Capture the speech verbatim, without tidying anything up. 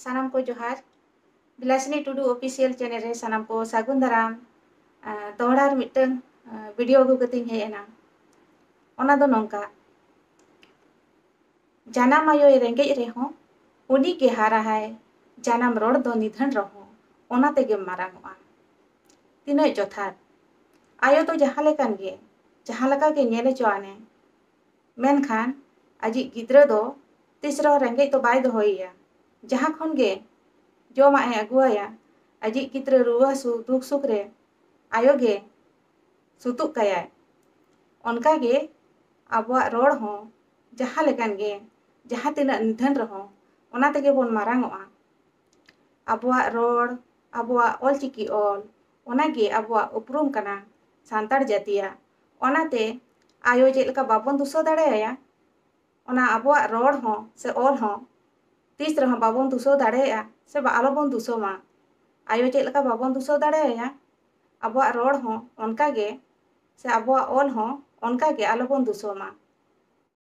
ᱥᱟᱱᱟᱢ ᱠᱚ ᱡᱚᱦᱟᱨ᱾ ᱵᱤᱞᱟᱥᱤᱱᱤ ᱴᱩᱰᱩ ᱚᱯᱷᱤᱥᱤᱭᱟᱞ ᱪᱮᱱᱮᱞ ᱨᱮ ᱥᱟᱱᱟᱢ ᱠᱚ ᱥᱟᱹᱜᱩᱱ ᱫᱟᱨᱟᱢ᱾ ᱟᱨ ᱫᱚᱦᱲᱟ ᱟᱨ ᱢᱤᱫᱴᱟᱝ, ᱟᱨ, ᱵᱷᱤᱰᱤᱭᱳ ᱟᱹᱜᱩ ᱠᱟᱛᱮᱧ ᱦᱮᱡ ᱮᱱᱟ᱾ ᱚᱱᱟ ᱫᱚ ᱱᱚᱝᱠᱟ, ᱡᱟᱱᱟᱢ ᱟᱭᱳᱭ ᱨᱮᱸᱜᱮᱡ ᱨᱮᱦᱚᱸ, ᱩᱱᱤ ᱜᱮ ᱦᱟᱨᱟᱦᱟᱭ᱾ ᱡᱟᱱᱟᱢ ᱨᱚᱲ ᱫᱚ ᱱᱤᱫᱷᱟᱹᱱ ᱨᱮᱦᱚᱸ, ᱚᱱᱟ ᱛᱮᱜᱮᱢ ᱢᱟᱨᱟᱝᱚᱜᱼᱟ᱾ ᱛᱤᱱᱟᱹᱜ ᱡᱚᱛᱷᱟᱛ᱾ ᱟᱭᱳ ᱫᱚ ᱡᱟᱦᱟᱸ ᱞᱮᱠᱟᱱ ᱜᱮ, ᱡᱟᱦᱟᱸ ᱞᱮᱠᱟ ᱜᱮ ᱧᱮᱞ ᱦᱚᱪᱚ ᱟᱱᱮ, ᱢᱮᱱᱠᱷᱟᱱ ᱟᱡᱤᱡ ᱜᱤᱫᱽᱨᱟᱹ ᱫᱚ ᱛᱤᱥ ᱨᱮᱦᱚᱸ ᱨᱮᱸᱜᱮᱡ ᱫᱚ ᱵᱟᱭ ᱫᱚᱦᱚᱭᱮᱭᱟ᱾ ᱡᱟᱦᱟᱸ ᱠᱷᱚᱱ ᱜᱮ ᱡᱚᱢᱟᱜ ᱮ ᱟᱹᱜᱩᱣᱟᱭᱟ, ᱟᱡᱤᱡ ᱜᱤᱫᱽᱨᱟᱹ ᱨᱩᱣᱟᱹ ᱦᱟᱹᱥᱩ, ᱫᱩᱠ ᱥᱩᱠ ᱨᱮ ᱟᱭᱳ ᱜᱮ ᱥᱩᱛᱩᱜ ᱠᱟᱭᱟᱭ᱾ ᱚᱱᱠᱟ ᱜᱮ ᱟᱵᱚᱣᱟᱜ ᱨᱚᱲ ᱦᱚᱸ ᱡᱟᱦᱟᱸ ᱞᱮᱠᱟᱱ ᱜᱮ, ᱡᱟᱦᱟᱸ ᱛᱤᱱᱟᱹᱜ ᱱᱤᱫᱷᱟᱹᱱ ᱨᱮᱦᱚᱸ, ᱚᱱᱟ ᱛᱮᱜᱮ ᱵᱚᱱ ᱢᱟᱨᱟᱝ ᱚᱜᱼᱟ᱾ ᱟᱵᱚᱣᱟᱜ ᱨᱚᱲ, ᱟᱵᱚᱣᱟᱜ ᱚᱞᱪᱤᱠᱤ ᱚᱞ, ᱚᱱᱟ ᱜᱮ ᱟᱵᱚᱣᱟᱜ ᱩᱯᱨᱩᱢ ᱠᱟᱱᱟ ᱥᱟᱱᱛᱟᱲ ᱡᱟᱹᱛᱤᱭᱟᱜ᱾ ᱚᱱᱟᱛᱮ ᱟᱭᱳ ᱪᱮᱫ ᱞᱮᱠᱟ ᱵᱟᱵᱚᱱ ᱫᱩᱥᱟᱹᱣ ᱫᱟᱲᱮᱭᱟᱭᱟ, ᱚᱱᱟ ᱟᱵᱚᱣᱟᱜ ᱨᱚᱲ ᱦᱚᱸ ᱥᱮ ᱚᱞ ᱦᱚᱸ ᱛᱤᱥ ᱨᱮᱦᱚᱸ ᱵᱟᱵᱚᱱ ᱫᱩᱥᱟᱹᱣ ᱫᱟᱲᱮᱭᱟᱜᱼᱟ ᱥᱮ ᱵᱟ-, ᱟᱞᱚᱵᱚᱱ ᱫᱩᱥᱟᱹᱣ ᱢᱟ᱾ ᱟᱭᱳ ᱪᱮᱫ ᱞᱮᱠᱟ ᱵᱟᱵᱚᱱ ᱫᱩᱥᱟᱹᱣ ᱫᱟᱲᱮᱭᱟᱭᱟ, ᱟᱵᱚᱣᱟᱜ ᱨᱚᱲ ᱦᱚᱸ ᱚᱱᱠᱟ ᱜᱮ ᱥᱮ ᱟᱵᱚᱣᱟᱜ ᱚᱞ ᱦᱚᱸ ᱚᱱᱠᱟ ᱜᱮ ᱟᱞᱚᱵᱚᱱ ᱫᱩᱥᱟᱹᱣ ᱢᱟ᱾